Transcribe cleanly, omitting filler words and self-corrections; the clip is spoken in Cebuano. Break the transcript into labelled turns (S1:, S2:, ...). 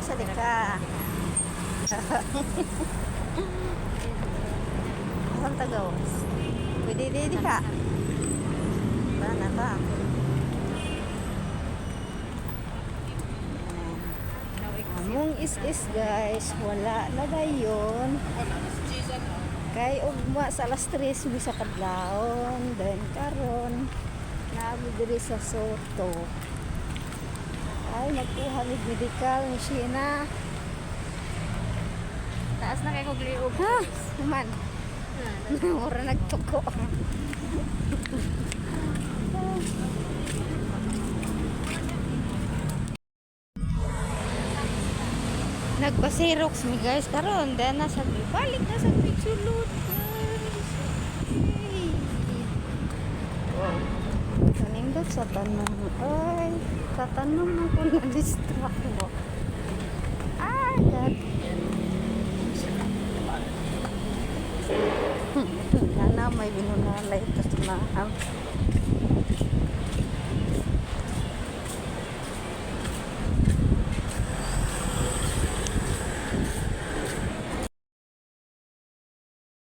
S1: Asa di ka? Asan tagawas? Pwede di ka. Tana ka. Among is guys, wala na dayon. Kay ugma sa alas 3 mi sa kadlawon, then karon naami diri sa Soto. Ay, nagkuha mig medical ni Sheena.
S2: Taas na kay kog liog.
S1: Ha, man. Mura nagtuko. Nagpa-Xerox mi guys karon, then nasa balik na sa sulod guys. Hey. Wow. Kanindot sa tanan. Ay, sa tanan na ko na distract mo. Ah, God. Sana may binunalay ito sa mahal.